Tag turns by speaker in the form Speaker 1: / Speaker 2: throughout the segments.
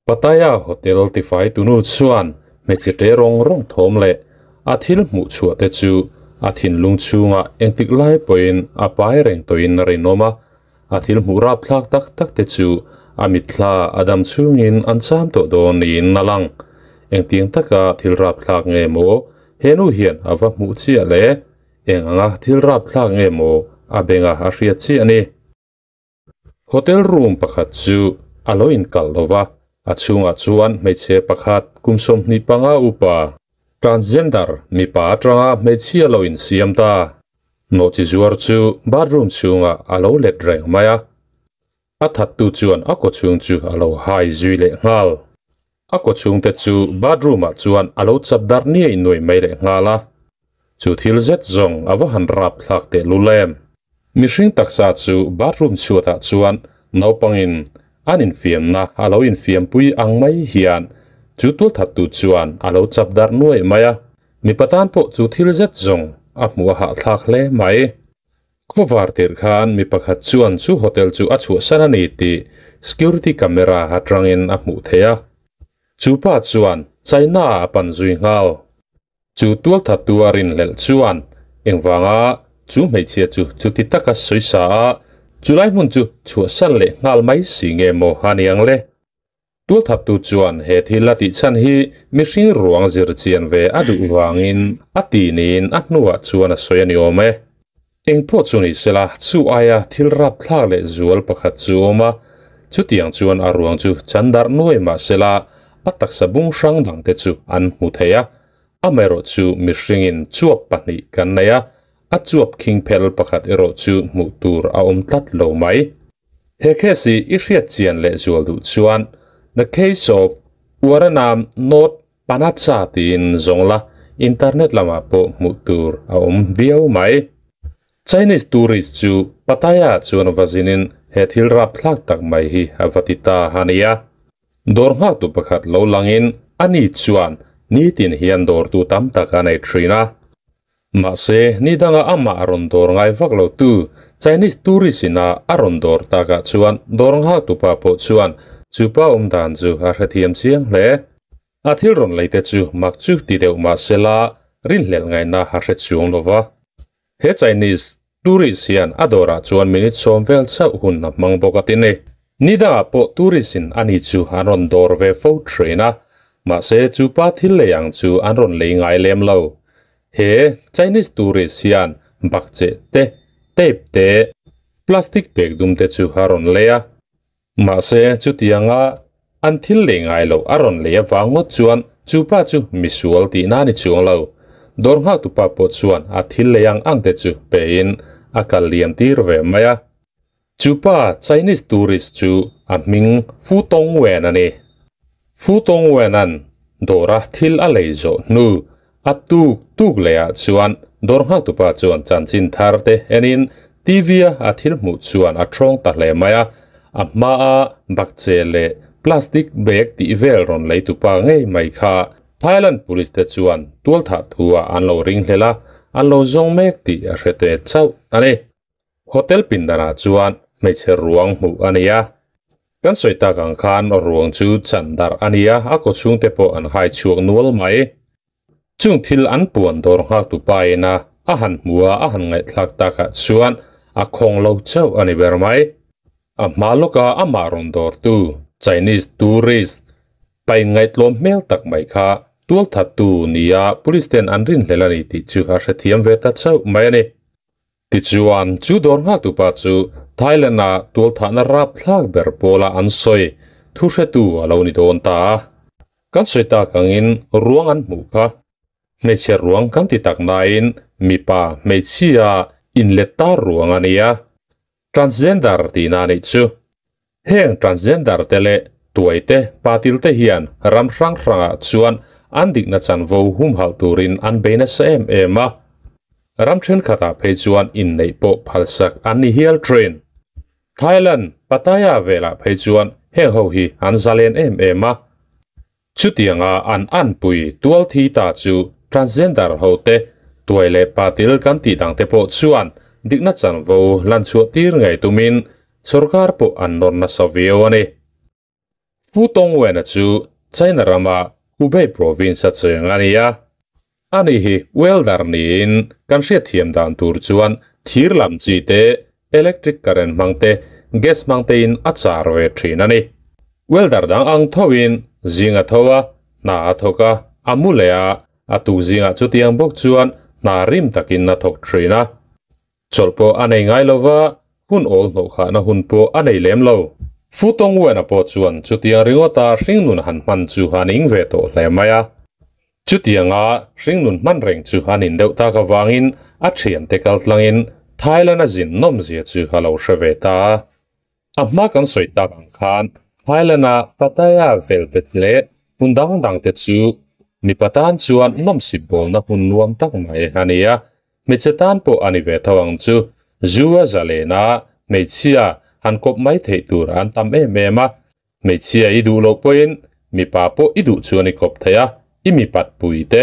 Speaker 1: Pattaya hotel tifai tunu chuan hmeichhe ṭe rawng rawng thawm leh a thil hmuh chhuah te chu a thinlung chhungah engtik lai pawhin a pai reng tawhin a rinawm a, a thil hmuh rapthlak tak tak te chu a mitthla a dam chhungin an cham tawh dawn niin a lang. Engtiang taka thil rapthlak nge maw he nu hian a va hmuh chiah le? Eng anga thil rapthlak nge maw a benga a hriat chiah a ni? Hotel room pakhat chu a lo inkalh lo va, a chhungah chuan hmeichhe pakhat kum 25 upa, transgender mipa atanga hmeichhia lo insiam ta. Nawhchi zuar chu bathroom chhungah a lo let reng mai a, a thattu chuan a kawchhung chu a lo hai zui leh nghal. A kawchhungte chu bathroom ah chuan a lo chap darh niai nuai mai leh nghal a. Chu thil zet zawng a va han rap thlak teh lul em. Mihring taksa chu bathroom chhuatah chuan naupangin an infiamna a lo infiampui ang mai hian chu tualthattu chuan a lo chap darh nuai mai a. Mipa tan pawh chu thil zet zawng a hmuh a hahthlak hle mai. Khawvar tirh khan mi pakhat chuan chu hotel chu a chhuahsan a ni tih security camera atangin a hmuh theih a. Chu pa chuan China a pan zui nghal. Chu tualthattu a rinhlelh chuan engvanga chu hmeichhia chu chuti taka sawi sa a, chulai hmun chu chhuahsan leh nghal mai si nge maw a ni ang le? Tualthattu chuan he thil a tih chhan hi mihring ruang zir chian ve a duh vangin a ti niin a hnuah chuan a sawi a ni awm e. Engpawh chu ni sela, chu aia thil rapthlak leh zual pakhat chu a awm a, chutiang chuan a ruang chu chan darh nuai mah sela a taksa bung hrang dangte chu an hmu thei a, amaherawh chu mihringin chuap pahnih kan nei a, a chuap khing phel pakhat erawh chu hmuh tur a awm tlat lo mai. He case hi i hriat chian leh zual duh chuan The Case of Waranam North Panatsa tiin zawng la, internet lamah pawh hmuh tur a awm viau mai. Chinese tourist chu Pattaya chuan va zinin he thil rapthlak tak mai hi a va ti ta a nia. Dawr nghaktu pakhat lo langin ani chuan nitin hian dawrtu tam tak a nei thin a. Mahse, ni danga amah a rawn dawr ngai vak lo tu Chinese tourist ina a rawn dawr takah chuan dawr nghaktu pa pawh chuan chu pa awm dan chu a hrethiam chiang hle. A thil rawn lei te chu mak chu ti deuh mahse la rinhlelh ngaihna a hre chuang lo va. He Chinese tourist hian a dawrah chuan minute 10 vel chauh hun a hmang bawk a ti ni. Ni dangah pawh tourist in ani chu an rawn dawr ve fo thin a, mahse chu pa thil lei ang chu an rawn lei ngai lem lo. He Chinese tourist hian bakcheh te, tape te, plastic bag dum te chu a rawn lei a. Mahse chutianga an thil lei ngai lo a rawn lei avang ngawt chuan chu pa chu misual tihna a ni chuang lo. Dawr nghaktu pa pawh chuan a thil lei ang ang te chu pein a kal liam tir ve mai a. Chu pa Chinese tourist chu a hming Fu Tongwen a ni. Fu Tongwen-a'n dawra thil a lei zawh hnu a tuk tuk lehah chuan dawr nghaktupa chuan chanchin thar te enin TV-a a thil hmuh chuan a thawng ta hle mai a, a hmaa bakcheh leh plastic bag tih vel rawn leitupa ngei mai kha Thailand police te chuan tualthah thu-ah an lo ringhlel a, an lo zawng mek tih a hre te chauh a ni. Hotel pindanah chuan hmeichhe ruang hmuh a ni a. Kan sawi tak ang khan ruang chu chan darh a ni a, a kawchhungte pawh an hai chhuak nual mai. Chung thil an puan dawr nghaktu pain a a han hmu a, a han ngaihthlak takah chuan a khawng lo chauh a ni ber mai. A hma lawka amah rawn dawrtu Chinese tourist pain ngaihtlawm hmel tak mai kha tualthattu nia police ten an rinhlel a ni tih chu a hrethiam ve ta chauh mai a ni. Tichuan, chu dawr nghaktupa chu Thailand-a tualthahna rapthlak ber pawla an sawi thu hretu a lo ni dawn ta a. Kan sawi tak angin ruang an hmuh kha. Hmeichhe ruang kan ti tak nain mipa hmeichhia inlet tar ruang a nia. Transgender tihna a nih chu. Heng transgender te leh tuai te, patil te hian ram hrang hrangah chuan an dikna chanvo humhalh turin an bei nasa em em a. Ram thenkhatah phei chuan inneih pawh phalsak an ni hial thin. Thailand, Pattaya velah phei chuan heng ho hi an zalen em em a. Chutianga an anpui tual thi ta chu transgender ho te, tuai leh patil kan tih dang te pawh chuan dikna chanvo lan chhuah tir ngei tumin sorkar pawh an nawr nasa viau a ni. Pu Tongwen-a chu China rama Hubei province-a cheng a ni a. Ani hi welder niin kan hriatthiam dan tur chuan thir lam chi te, electric current hmang te, gas hmang tein a char ve thin a ni. Welder dang ang thoin zing a tho a, hna a thawk a, a mu leh a, a tuk zingah chutiang bawk chuan hna rim takin a thawk thin a. Chawlh pawh a nei ngai lo va, hun awl hnawhkhahna hun pawh a nei lem lo. Fu Tongwen-a pawh chuan chutiang ringawta hringnun han hman chu a ning ve tawh hle mai a. Chutianga hringnun hman reng chu a nin deuh tak avangin a thiante kal tlangin Thailand-a zin nawmzia chu a lo hre ve ta a. A hma kan sawi tak ang khan Thailand-a Pattaya velbet leh hmun dang dangte chu mipa tan chuan nawmsip bawlna hmun nuam tak mai a ni a, hmeichhe tan pawh a ni ve tho ang chu. Zu a zalen a, hmeichhia han kawp mai theih tur an tam em em a, hmeichhia i duh loh pawhin mipa pawh i duh chuan i kawp thei a, i mipat pui te,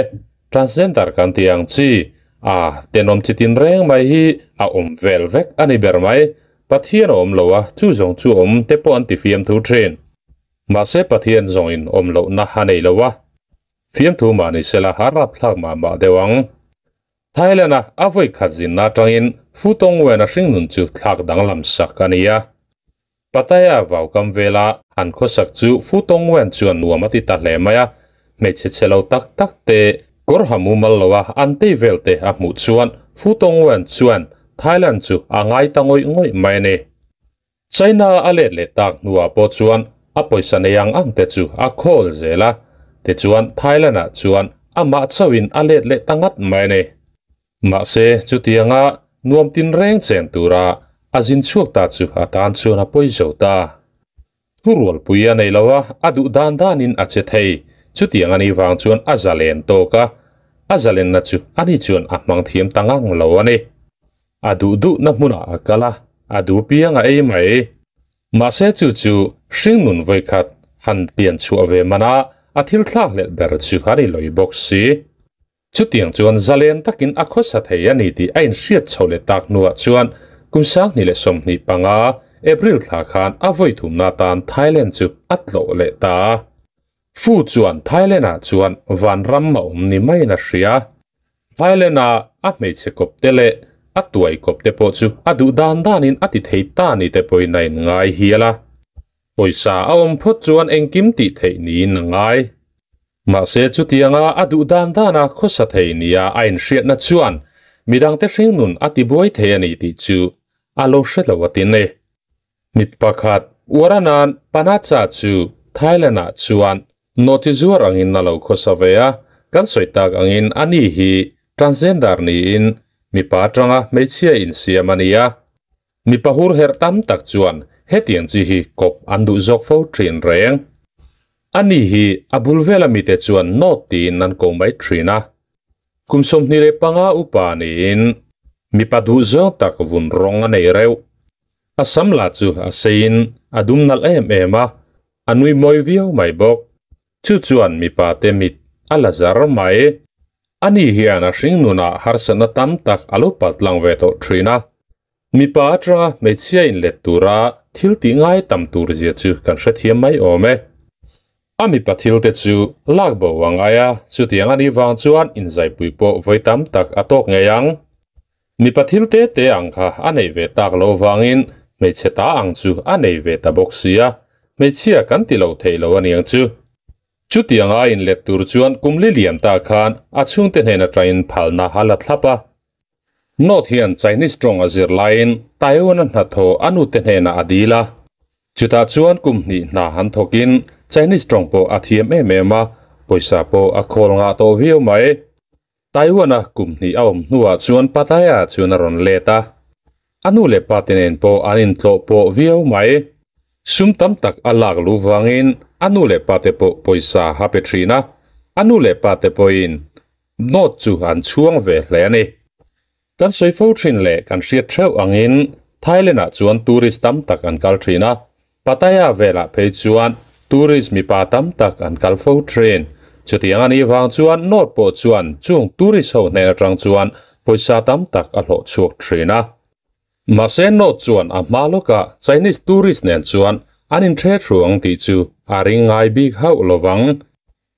Speaker 1: transgender kan tih ang chi, a tenawm chi tinreng mai hi a awm vel vek a ni ber mai. Pathian a awm lo a, chu zawng chu awm te pawh an ti fiamthu thin. Mahse Pathian zawngin awm lohna a nei lo a, fiamthu mah ni sela a rapthlak mah mah deuh ang. Thailand-a a vawi khat zinna atangin Fu Tongwen-a hringnun chu thlak danglam sak a ni a. Pattaya vau kam vela an khawsak chu Fu Tongwen chuan nuam a ti ta hle mai a, hmeichhe chhe lo tak tak te kawr ha mumal lo a an tei vel te a hmuh chuan Fu Tongwen chuan Thailand chu a ngai ta ngawih ngawih mai a ni. China a let leh tak hnuah pawh chuan a pawisa nei ang ang te chu a khawl zel a, tichuan Thailand ah chuan amah chauhin a let leh ta ngat mai a ni. Mahse chutianga nuam tinreng chen tura a zin chhuak ta chu a tan chuan a pawi zo ta. Thurualpui a nei lo a, a duh dan danin a che thei. Chutiang a nih vang chuan a zalen tawk a, a zalenna chu ani chuan a hmang thiam ta ngang lo a ni. A duh duhna hmunah a kal a, a duh piang a ei mai. Mahse chu chu hringnun vawikhat han pian chhuah ve mana a thil thlakhlelh ber chu a ni lawih bawk si. Chutiang chuan zalen takin a khawsa thei a ni tih a inhriat chho leh tak hnuah chuan kum 2025 April thla khan a vawi thumna atan Thailand chu a tlawh leh ta a. Fu chuan Thailand-ah chuan vanram a awm ni maiin a hria. Thailand-a a hmeichhe kawpte leh a tuai kawpte pawh chu a duh dan danin a ti thei ta ni te pawhin a inngai hial a. Pawisa a awm phawt chuan engkim tih theih niin a ngai. Mahse chutianga a duh dan dana khawsa thei nia a inhriatna chuan midangte hringnun a tibuai thei a ni tih chu a lo hre lo a tin e. Mi pakhat Uaranan Panacha chu Thailand-ah chuan nawhchi zuar angin a lo khawsa ve a, kan sawi tak angin ani hi transgender niin mipa atanga hmeichhia insiam a ni a. Mipa hur herh tam tak chuan hetiang chi hi kawp an duh zawk fo thin reng. Ani hi a bul vela mite chuan nawt tiin an ko mai thin a. Kum 25 upa niin mipa duh zawng tak vun rawng a nei reuh. A sam lah chu a seiin a dum nalh em em a, a nui mawi viau mai bawk. Chu chuan mipa te mit a la zar mai. Ani hian a hringnunah harsatna tam tak a lo paltlang ve tawh thin a. Mipa atanga hmeichhia inlet tura thil tih ngai tam tur zia chu kan hrethiam mai awm e. A mipa thil te chu lak bo a ngai a, chutiang a nih vang chuan inzaipui pawh vawi tam tak a tawk ngei ang. Mipa thil te te ang kha a neih ve tak loh vangin hmeichhe ta ang chu a nei ve ta bawk sia, hmeichhia kan ti lo thei lo aniang chu. Chutianga a inlet tur chuan kum li liam ta khan a chhungte hnen atangin phalna a la thlap a. North hian Chinese tawng a zir laiin Taiwan-a hnathawh a nute hnenah a dil a. Chutah chuan kum hnih hna han thawkin Chinese tawng pawh a thiam em em a, pawisa pawh a khawl ngah tawh viau mai. Taiwan-a kum hnih a awm hnuah chuan Pattaya chuan a rawn let a. A nu leh pa te nen pawh an intlawh pawh viau mai. Sum tam tak a lak luh vangin a nu leh pa te pawh pawisa a pe thin a, a nu leh pa te pawhin Note chu an chhuang ve hle a ni. Kan sawi fo thin leh kan hriat theuh angin Thailand-ah chuan tourist tam tak an kal thin a, Pattaya velah phei chuan tourist mipa tam tak an kal fo thin. Chutiang a nih vang chuan Note pawh chuan chung tourist ho hnen atang chuan pawisa tam tak a hlawh chhuak thin a. Mahse Note chuan a hma lawkah Chinese tourist nen chuan an inthre thu ang tih chu a ring ngai bik hauh lovang.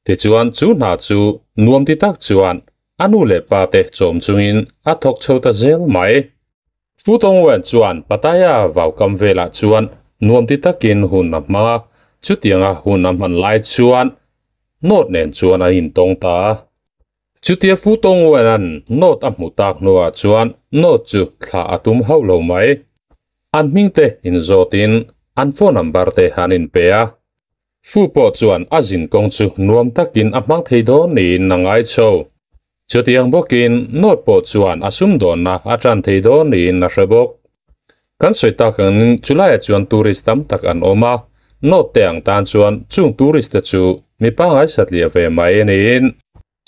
Speaker 1: Tichuan chu hna chu nuam ti tak chuan a nu leh pa te chawm chungin a thawk chho ta zel mai. Fu Tongwen chuan Pattaya vau kam velah chuan nuam ti takin hun a hmang a, chutianga hun a hman lai chuan Note nen chuan an intawng ta a. Chutia Fu Tongwen-a'n Note a hmuh tak hnuah chuan Note chu thlah a tum hauh lo mai. An hming te inzawtin an phone number te an inpe a. Fu pawh chuan a zin kawng chu nuam takin a hmang thei dawn niin a ngai chho. Chutiang bawkin Note pawh chuan a sumdawnna a tan thei dawn niin a hre bawk. Kan sawi tak angin chulaiah chuan tourist tam tak an awm a, Note te ang tan chuan chung tourist te chu mi pangngai satliah ve mai a niin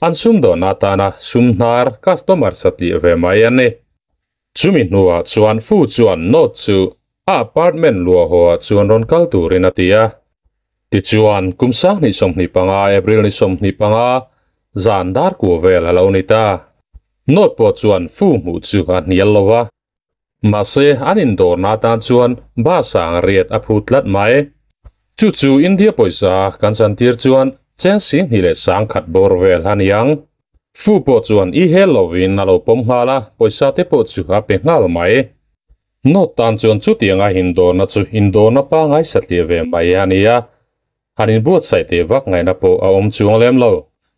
Speaker 1: an sumdawnna atana sum hnar customer satliah ve mai a ni. Chumi hnuah chuan Fu chuan Note chu a apartment luah haw ah chuan rawn kal turin a ti a. Tichuan, kum 2025 April ni 25 zan dar kua vel a lo ni ta. Note pawh chuan Fu hmuh chu a hnial lo va. Mahse, an indawrna atan chuan bus ah ang riat a phut tlat mai. Chu chu India pawisa kan chantir chuan cheng 21,000 bawr vel a ni ang. Fu pawh chuan i hel lovin a lo pawm nghal a, pawisa te pawh chu a pe nghal mai. Note tan chuan chutianga indawrna chu indawrna pangngai satliah ve mai a ni a, han inbuatsaih teh vak ngaihna pawh a awm chuang lem lo.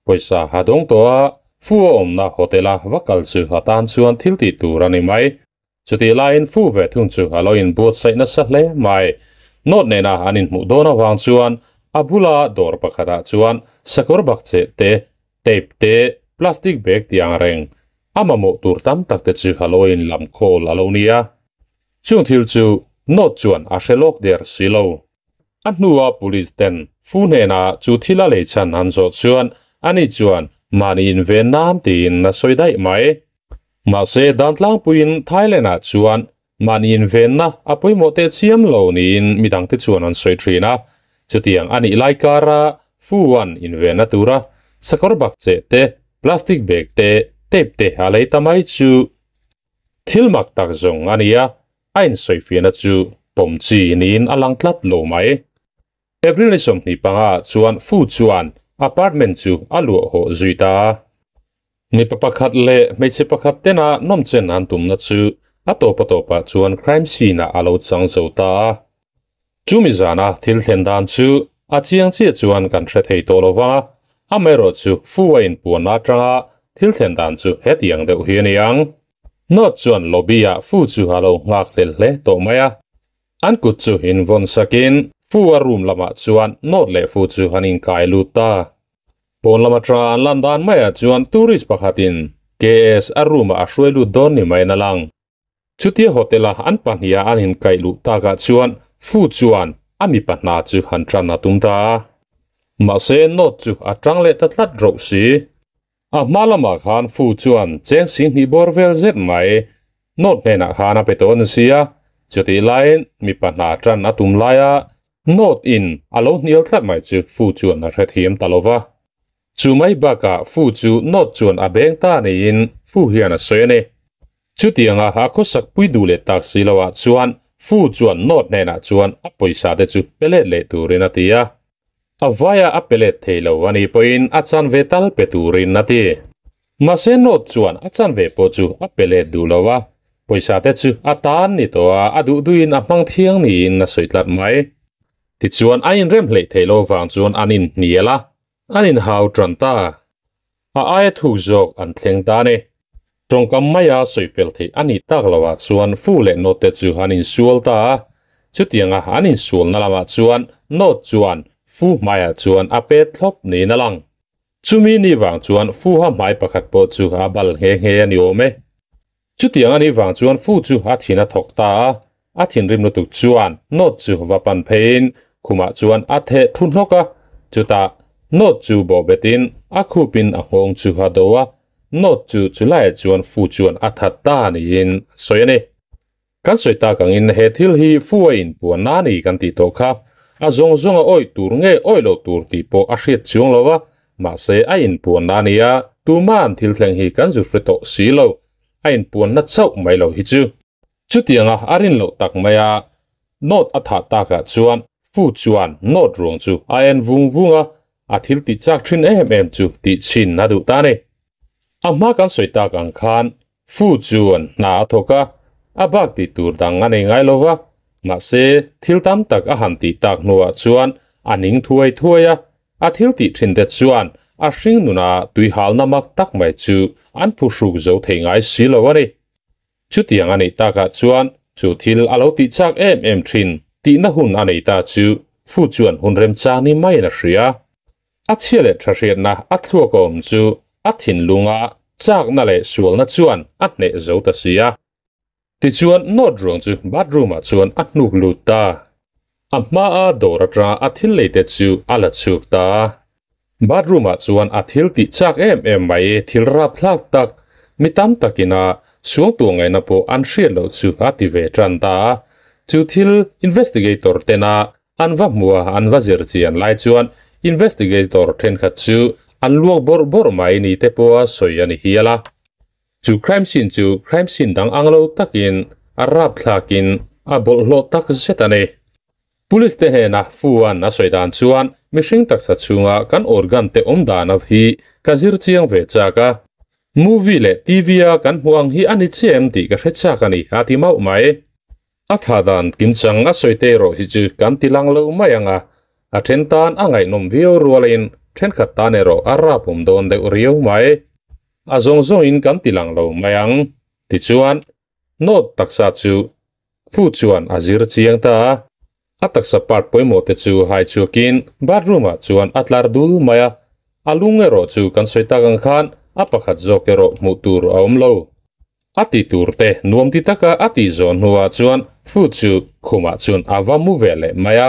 Speaker 1: Pawisa a dawng tawh a, Fu a awmna hotel-a va kal chu a tan chuan thil tih tur a ni mai. Chutih laiin Fu ve thung chu a lo inbuatsaih nasa hle mai. Note nena an inhmuh dawn avang chuan a bula dawr pakhatah chuan sakawr bakcheh te, tape te, plastic bag tih ang reng a mamawh tur tam tak te chu a lo inlam khawl a lo ni a. Chung thil chu Note chuan a hre lawk der si lo. A hnua police ten Fu hnenah chu thil a lei chhan an zawh chuan ani chuan mahni inven nan tiin a sawi daih mai. Mahse dan tlangpuiin Thailand-ah chuan mahni invenna a pawimawh teh chiam lo niin midangte chuan an sawi thin a. Chutiang a nih lai kara Fu-a'n invenna tura sakawr bakcheh te, plastic bag te, tape te a lei ta mai chu thil mak tak zawng a ni a, a insawifiahna chu pawm chi niin a lang tlat lo mai. April ni 25 ah chuan Fu chuan apartment chu a luah hawh zui ta a. Mipa pakhat leh hmeichhe pakhat tena nawmchen an tumna chu a tawp a tawpah chuan crime scene ah a lo chang zo ta a. Chumi zana thil thlen dan chu a chiang chiah chuan kan hre thei tawh lo vang a, amaherawhchu Fu a inpuanna atanga thil thlen dan chu hetiang deuh hi a ni ang. Note chuan lobby ah Fu chu a lo nghak hlel hle tawh mai a. An kut chu invawn sakin Fu a room lamah chuan Note leh Fu chu an inkai lut ta. Pawn lam atanga an lan dan maiah chuan tourist pakhatin KS a room ah a hruai lut dawn ni maiin a lang. Chutia hotel a an pahniha an inkaih luh takah chuan Fu chuan a mipa hna chu han tan a tum ta a. Mahse Note chu a tang leh ta tlat roh si. A hma lamah khan Fu chuan cheng 20,000 bawr vel zet mai Note hnenah khan a pe tawh a ni si a, chutih laiin mipa hna tan a tum laia Note in a lo hnial tlat mai chu Fu chuan a hrethiam ta lo va. Chu mai bakah Fu chu Note chuan a beng ta niin Fu hian a sawi a ni. Chutianga a khawsak pui duh leh tak si loah chuan Fu chuan Note hnenah chuan a pawisa te chu pe let leh turin a ti a. A vaia a pe let thei lo a nih pawhin a chanve tal pe turin a ti. Mahse Note chuan a chanve pawh chu a pe let duh lo a, pawisa te chu a tan ni tawh a, a duh duhin a hmang thiang niin a sawi tlat mai. Tichuan a inrem hleih theih lo vang chuan an inhnial a, an inhau tan ta. A aia thuk zawk an thleng ta a ni. Tawngkam maia sawi fel theih a nih tak loah chuan Fu leh Note chu an insual ta a. Chutianga an insualna lamah chuan Note chuan Fu hmaiah chuan a pet thlawp niin a lang. Chumi ni vang chuan Fu ha hmai pakhat pawh chu a bal nghe nghe a ni awm e. Chutiang a nih vang chuan Fu chu a thin a thawk ta a, a thinrim lutuk chuan Note chu va pan pheiin khumah chuan a theh thu hnawk a, chutah Note chu bawhbetin a khupin a nghawng chu a do a, Note chu chulaiah chuan Fu chuan a that ta niin a sawi a ni. Kan sawi tak angin he thil hi Fu a inpuan na ni kan tih tawh kha a zawng zawnga awih tur nge awih loh tur tih pawh a hriat chuang lo a, mahse a inpuan na nia tuma'n thil thleng hi kan zu hre tawh si lo, a inpuanna chauh mai lo hi chu. Chutianga a rin loh tak maia Note a thah takah chuan Fu chuan note ruang chu a en vung vung a, a thil tih chak thin em em chu tih chhin a duh ta a ni. A hma kan sawi tak ang khan Fu chuan hna a thawk a, a bak tih tur dang a nei ngai lo va, mahse thil tam tak a han tih tak hnuah chuan a ning thuai thuai a, a thil tih thin te chuan a hring nuna tuihalna mak tak mai chu an phuhruk zo thei ngai si lo a ni. Chutiang a neih takah chuan chu thil a lo tih chak em em thin tihna hun a nei ta chu Fu chuan hun remchang ni maiin a hria. A chhia leh tha hriatna a thluak awm chu a thinlunga chakna leh sualna chuan a hneh zo ta si a. Tichuan note ruang chu bathroom ah chuan a hnuk lut ta. A hmaa dawr atanga a thil lei te chu a la chhuk ta. Bathroom ah chuan a thil tih chak em em mai thil rapthlak tak mi tam takin a suangtuah ngaihna pawh an hriat loh chu a ti ve tan ta a. Chu thil investigator tena an va hmua an va zir chian lai chuan investigator thenkhat chu an luak bawrh bawrh mai ni te pawha sawi a ni hial a. Chu crime scene chu crime scene dang ang lo takin a rapthlakin a bawlhhlawh tak zet a ni. Police te hnena Fuan a sawi dan chuan mihring taksa chhunga kan organ te awm dan av hi ka zir chiang ve chak a. Movie leh TV a kan hmuh ang hi a ni chiah em tih ka hre chak a ni a ti mauh mai. A tha dan kimchang a sawi te erawh hi chu kan ti lang lo mai ang a, a then tan a ngaihnawm viau rualin thenkhat tan erawh a rapawm dawn deuh riau mai. A zawng zawngin kan ti lang lo mai ang. Tichuan, note taksa chu Fu chuan a zir chiang ta a, a taksa part pawimawh te chu hai chhuakin bathroom ah chuan a tlar dul mai a, a lung erawh chu kan sawi tak ang khan a pakhat zawk erawh hmuh tur a awm lo. A ti tur te nuam ti taka a tih zawh hnuah chuan Fu chu khumah chuan a va mu ve leh mai a,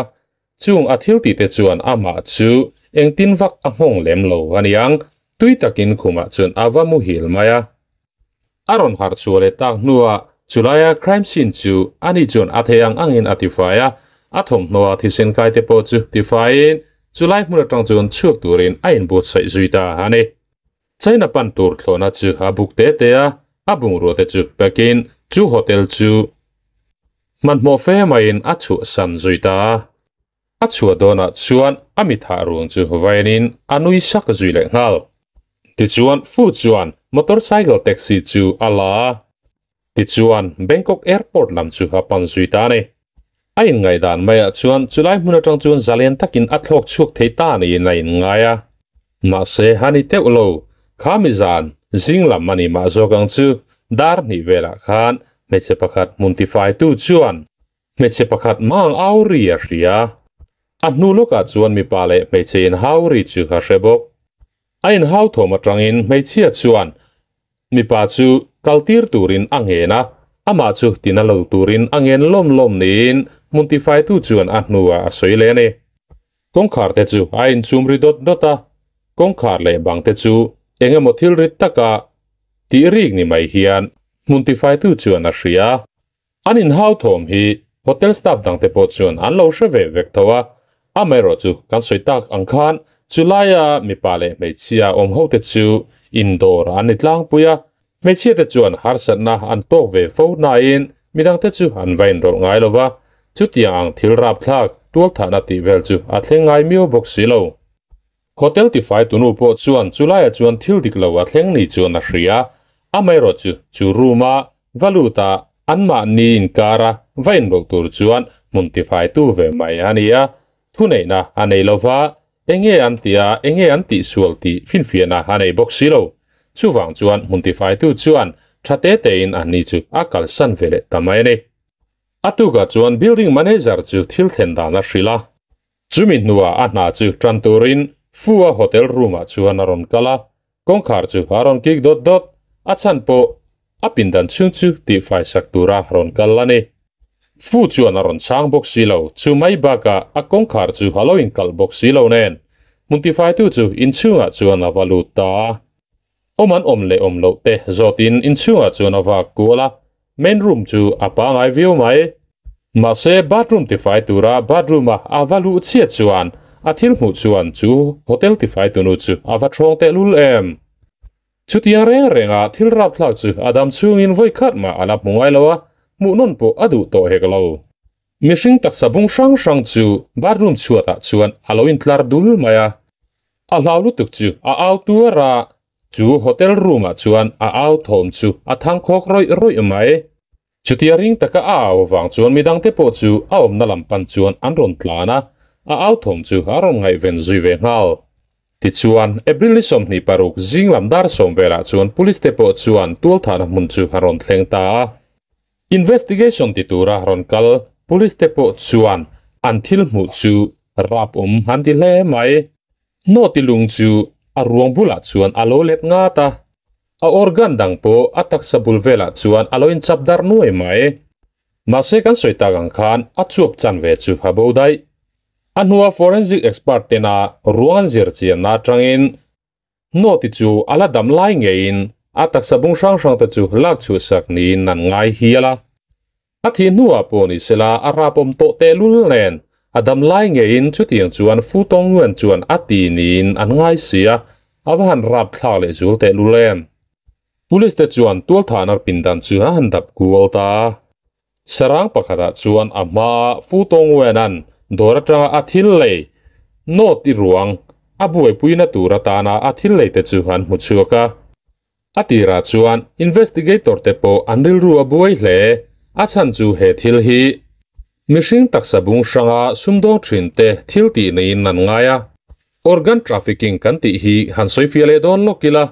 Speaker 1: chung a thil tih te chuan amah chu engtin vak a nghawng lem lo a niang, tui takin khumah chuan a va muhil mai a. A rawn harh chhuah leh tak hnuah chulaia crime scene chu ani chuan a thei ang angin a tifai a, a thawmhnaw a thisen kai te pawh chu tifaiin chulai hmun atang chuan chhuak turin a inbuatsaih zui ta a ni. China pan tur thlawhna chu a buk te te a, a bungrua te chu pack-in chu hotel chu hmanhmawh fe maiin a chhuahsan zui ta a. A chhuah dawnah chuan a mithah ruang chu vainin a nui sak zui leh nghal. Tichuan Fu chuan motorcycle taxi chu a la a, tichuan Bangkok airport lam chu a pan zui ta a ni. A inngaihdan maiah chuan chulai hmun atang chuan zalen takin a thlawk chhuak thei ta niin a inngai a. Mahse a ni teuh lo, kha mi zan zing lam a ni mah zawk ang chu dar hnih velah khan hmeichhe pakhat hmun tifaitu chuan Hmeichhe pakhat mang au ri a hria. A hnu lawkah chuan mipa leh hmeichhe inhau ri chu a hre bawk. A inhau thawm atangin hmeichhia chuan mipa chu kaltir turin a ngen a, amah chu tina lo turin a ngen lawm lawm niin hmun tifaitu chuan a hnuah a sawi leh a ni. Kawngkhar te chu a inchum ri dawt dawt a, kawngkhar leh bang te chu eng emaw thil rit taka tih rik ni mai hian hmun tifaitu chuan a hria. An inhau thawm hi hotel staff dangte pawh chuan an lo hre ve vek tho a, amaherawh chu kan sawi tak ang khan chulaia mipa leh hmeichhia awm hote chu indawr an ni tlangpui a, hmeichhiate chuan harsatna an tawk ve fo nain midangte chu an va inrawlh ngai lo va, chutiang ang thil rapthlak tualthahna tih vel chu a thleng ngai miau bawk si lo. Hotel tifai tunu pawh chuan chulaiah chuan thil dik lo a thleng ni chuan a hria. Amaherawh chu chu room a va lut a, anmahni inkara va inrawlh tur chuan hmun tifaitu ve mai a ni a, thuneihna a nei lo va, enge an tih a, enge an tihsual tih finfiahna a nei bawk si lo. Chuvang chuan hmun tifaitu chuan tha te tein anni chu a kalsan ve leh ta mai a ni. A tukah chuan building manager chu thil thlen dan a hrilh a. Chumi hnuah a hna chu tan turin Fu-a hotel room-ah chuan a rawn kal a, kawngkhar chu a rawn kik dawt dawt, a chhan pawh a pindan chhung chu tihfai sak tura rawn kal a ni. Fu chuan a rawn chhang bawk si lo, chu mai bakah a kawngkhar chu a lo inkalh bawk si lo nen, hmun tifaitu chu inchhungah chuan a va lut ta a. Awm an awm leh awm loh te zawtin inchhungah chuan a vak kual a, main room chu a pangai viau mai. Mahse bathroom tifai tura bathroom a a va luh chhiat chuan a thil hmuh chuan chu hotel tifai tunu chu a va ṭhawng tehlul em. Chutiang reng renga thil rapthlak chu a dam chhungin vawi khat mah a la hmu ngai lo a, hmuh nawn pawh a duh tawh hek lo. Mihring taksa bung hrang hrang chu bathroom chhuatah chuan a lo intlar dul mai a. A hlau lutuk chu a au tuar a, chu hotel room ah chuan a au thawm chu a thang khawk rawih rawih mai. Chutia ring taka a au avang chuan midangte pawh chu a awmna lam pan chuan an rawn tlan a, a au thawm chu a rawn ngaihven zui ve nghal. Tichuan, April ni 26 zing lam dar sawm velah chuan police te pawh chuan tualthahna hmun chu a rawn thleng ta a. Investigation ti tura rawn kal police te pawh chuan an thil hmuh chu rap awm an ti hle mai. Nawti lung chu a ruang bulah chuan a lo let ngat a. A organ dang pawh a taksa bul velah chuan a lo inchap darh nuai mai. Mahse kan sawi tak ang khan a chuap chan ve chu a bo daih. A hnua forensic expert tena ruang an zir chianna atangin Nawti chu a la dam lai ngeiin a taksa bung hrang hrang te chu lak chhuahsak niin an ngai hial a. A thih hnuah pawh ni sela a rapawm tawh tehlul nen a dam lai ngeiin chutiang chuan Fu Tong Nguyen chuan a ti niin an ngai si a, a va han rap thlak leh zul tehlul em. Police te chuan tualthahna pindan chu a han dap kual ta a. Sarang pakhatah chuan a hmaa Fu Tong Nguyen-a'n dawr atanga a thil lei note i ruang a buaipuina tur atana a thil lei te chu an hmu chhuak a. A tirah chuan investigator te pawh an rilru a buai hle, a chhan chu he thil hi mihring taksa bung hranga sumdawng thin te thil tih neiin an ngai a. Organ trafficking kan tih hi han sawi fiah leh dawn lawk ila,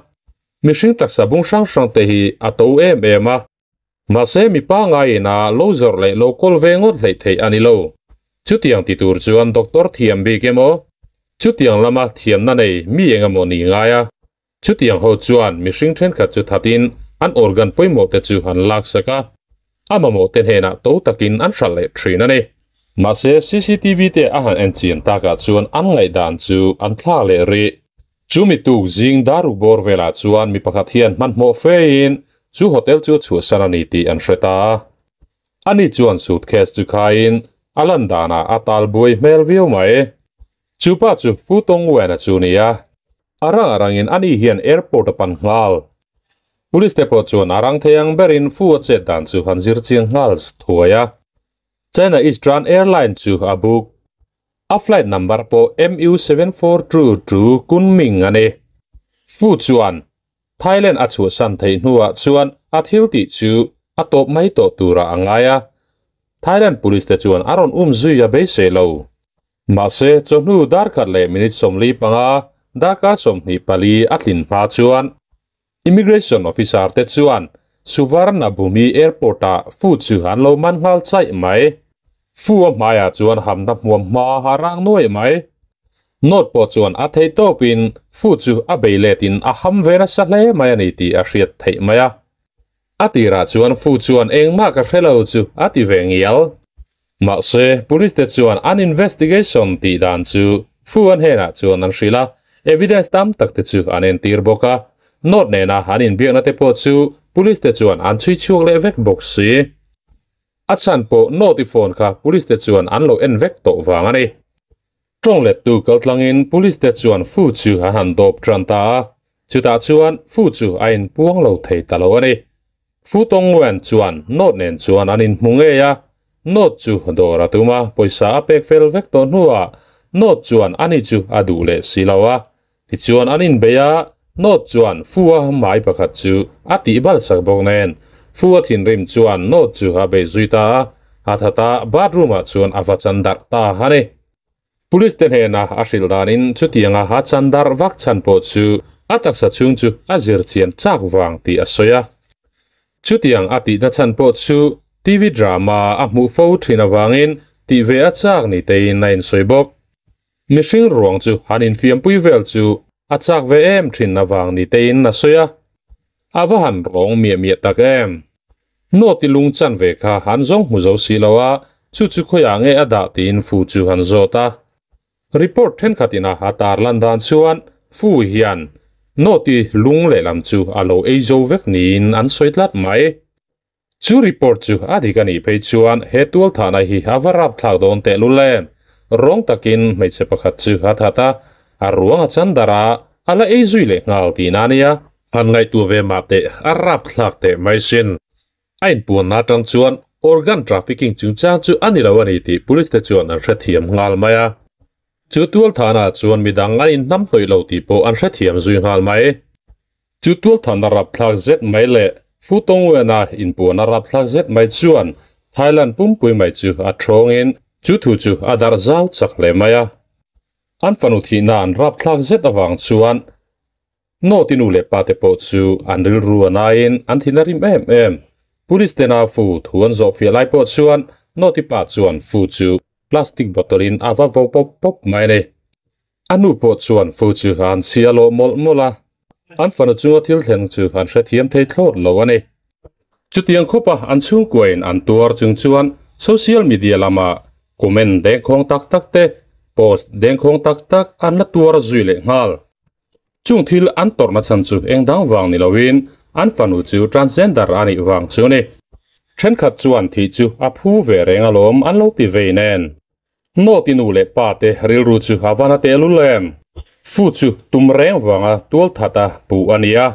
Speaker 1: mihring taksa bung hrang hrang te hi a to em em a. Mahse mi pangai ina lo zawrh leh lo kawl ve ngawt hleih theih a ni lo. Chutiang ti tur chuan doctor thiam bik emaw, chutiang lama thiamna nei mi eng emaw ni ngai a. Chutiang ho chuan mihring thenkhat chu thatin an organ pawimawh te chu an laksak a, a mamawh te hnenah to takin an hralh leh thin a ni. Mahse cctv te a han en chian takah chuan an ngaihdan chu an thlak leh rih. Chu mi tuk zing daruk bawr velah chuan mi pakhat hian hmanhmawh fein chu hotel chu a chhuahsan a ni tih an hre ta a. Ani chuan suitcase chu khaiin a lan danah a tal buai hmel viau mai. Chu pa chu Fu Tong Wen-a chu ni a, a rang a rangin ani hian airport a pan nghal. Police te pawh chuan a rang thei ang berin Fu a chet dan chu han zir chiang nghal thuai a. China Eastern Airline chu a book. A flight number pawh MU7422 Kunming a ni. Fu chuan Thailand a chhuahsan theih hnuah chuan a thil tih chu a tawp mai tawh turah a ngai a. Thailand police te chuan a rawn um zui a beisei lo. Mahse, chawhnu darkhat leh minute 45, darkar 24 a tlin hma chuan Immigration officer te chuan Suvarnabhumi Airport-ah Fu chu an lo man nghal chaih mai. Fu a hmaiah chuan hamna hmuam hma a rang nuai mai. Note pawh chuan a theih tawpin Fu chu a bei letin a ham ve nasa hle mai a ni tih a hriat theih mai a. A tirah chuan Fu chuan engmah ka hre lo chu a ti ve ngial. Mahse, police te chuan an investigation tih dan chu Fu an hnenah chuan an hrilh a, evidence tam tak te chu an entir bawk a. Note nena an inbiakna te pawh chu police te chuan an chhui chhuak leh vek bawk si. A chhan pawh note i phone kha police te chuan an lo en vek tawh vang a ni. Tawng lettu kaltlangin police te chuan Fu chu an han dawp tan ta a, chutah chuan Fu chu a inpuang lo thei ta lo a ni. Fu Tongwen chuan note nen chuan an inhmu ngei a, note chu dawr a tum a, pawisa a pek fel vek tawh hnuah note chuan ani chu a duh leh si lo a, tichuan an inbei a, note chuan Fu a hmai pakhat chu a tih bal sak bawk nen Fu a thinrim chuan note chu a bei zui ta a, a that a, bathroom ah chuan a va chan darh ta a ni. Police te hnena a hrilh danin chutianga a chan darh vak chhan pawh chu a taksa chhung chu a zir chian chak vang tih a sawi a. Chutiang a tihna chhan pawh chu TV drama a hmuh fo thin avangin tih ve a chak ni tein a insawi bawk. Mihring ruang chu han infiampui vel chu a chak ve em thin avang ni tein a sawi a. A va han rawng miah miah tak em! Note lung chan ve kha han zawng hmu zo si lo a, chu chu khawiah nge a dah tiin Fu chu han zawt a. Report thenkhat ina a tar lan dan chuan Fu hian note lung lehlam chu a lo ei zo vek niin an sawi tlat mai. Chu report chu a dik a nih phei chuan he tualthahna hi a va rapthlak dawn tehlul em. Rawng takin hmeichhe pakhat chu a that a, a ruang a chan darh a, a la ei zui leh nghal tihna a nia. Han ngaihtuah ve mah teh, a rapthlak teh mai sin. A inpuanna atang chuan Organ trafficking chungchang chu a ni lo a ni tih police te chuan an hrethiam nghal mai a. Chu tualthana chuan midang an inhnamhnawih lo tih pawh an hrethiam zui nghal mai. Chu tualthana rapthlak zet mai leh Fu Tongwen-a inpuan a rapthlak zet mai chuan Thailand pumpui mai chu a thawngin chu thu chu a darh zau chak hle mai a. An fanu thihna an rapthlak zet avang chuan Nawti nu leh pate pawh chu an rilru a naiin an thin a rim em em. Police tena fu thu an zawh fiah lai pawh chuan Nawti pa chuan fu chu plastic bottle in a va vo pawp pawp mai a ni. A nu pawh chuan fu chu an chhia lawh mawlh mawlh a, an fanu chunga thil thleng chu an hrethiam thei thlawt lo a ni. Chutiang khawpa an chhungkuain an tuar chung chuan social media lama comment dengkhawng tak tak te, post dengkhawng tak tak an la tuar zui leh nghal. Chung thil an tawrhna chhan chu eng dang vang ni loin an fanu chu transgender a nih vang chu a ni. Thenkhat chuan thih chu a phu ve reng alawm an lo ti vei nen. Nawti nu leh pa te rilru chu a van a tehlul em? Fu chu tum reng vanga tualthat a puh a ni a.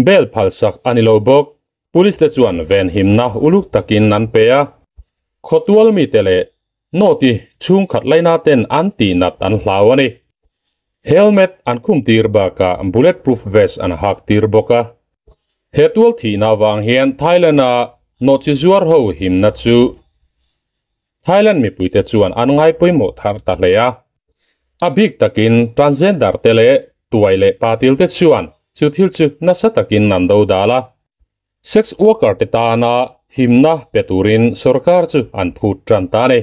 Speaker 1: Bel phalsak a ni lo bawk. Police te chuan venhimna uluk takin an pe a. Khawtual mite leh Nawti chhungkhat laina ten an tihnat an hlau a ni. Helmet an khum tir bakah bullet proof vest an hak tir bawk a. He tual thihna avang hian Thailand-a nawhchi zuar ho himna chu Thailand mipuite chuan an ngai pawimawh thar ta hle a. A bik takin transgender te leh tuai leh patil te chuan chu thil chu nasa takin an do dal a. Sex worker te tana himna pe turin sorkar chu an phut tan ta a ni.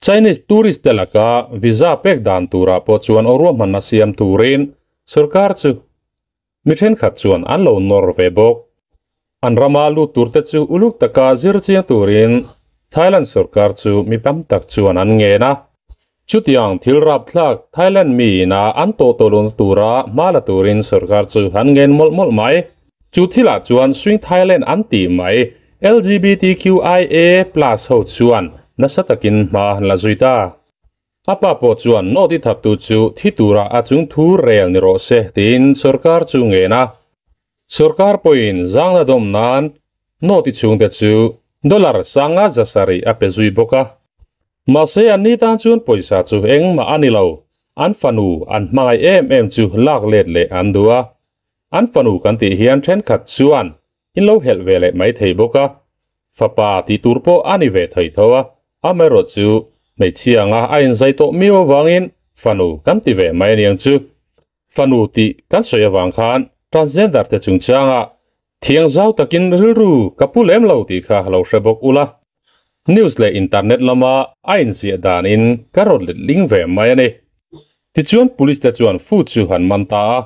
Speaker 1: Chinese tourist te laka visa pek dan turah pawh chuan aw ruahmanna siam turin sorkar chu mi thenkhat chuan an lo nawr ve bawk. An rama lut tur te chu uluk taka zir chiang turin Thailand sorkar chu mi tam tak chuan an ngen a. Chutiang thil rapthlak Thailand mi ina an tawh tawh lohna tura hma la turin sorkar chu an ngen mawlh mawlh mai. Chu thilah chuan Swing Thailand an tih mai LGBTQIA plus ho chuan nasa takin hma an la zui ta. A pa pawh chuan nawti thattu chu thi tura a chung thu rel ni rawh se tiin sorkar chu ngen a. Sorkar pawhin zangna dawm nan nawti chhungte chu dollar sanga zasarih a pe zui bawk a. Mahse an ni tan chuan pawisa chu engmah a ni lo, an fanu an hmangaih em em chu lak let leh an duh a. An fanu kan tih hian thenkhat chuan in lo helh ve leh mai thei bawk a, fapa tih tur pawh a ni ve thei tho a, amaherawh chu hmeichhia anga a inzai tawh miau avangin fanu kan ti ve mai aniang chu. Fanu tih kan sawi avang khan transgender te chungchanga thiang zau takin rilru ka pu lem lo tih kha lo hre bawk ula. News leh internet lama a inziah danin ka rawn let ling ve mai a ni. Tichuan police te chuan Fu chu han man ta a,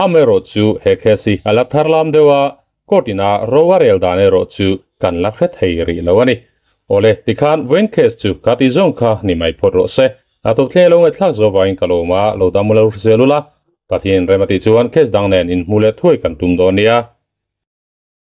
Speaker 1: amaherawh chu he case hi a la thar lam deuh a, court ina ro a rel dan erawh chu kan la hre thei rih lo a ni. Awle, tikhan vawiin case chu ka tih zawng kha ni mai phawt rawh se. A tawp thleng lo ngaihthlak zo vangin ka lawm a, lo dam ula hrisel ula, Pathian rem a tih chuan case dang nen inhmu leh thuai kan tum dawn nia.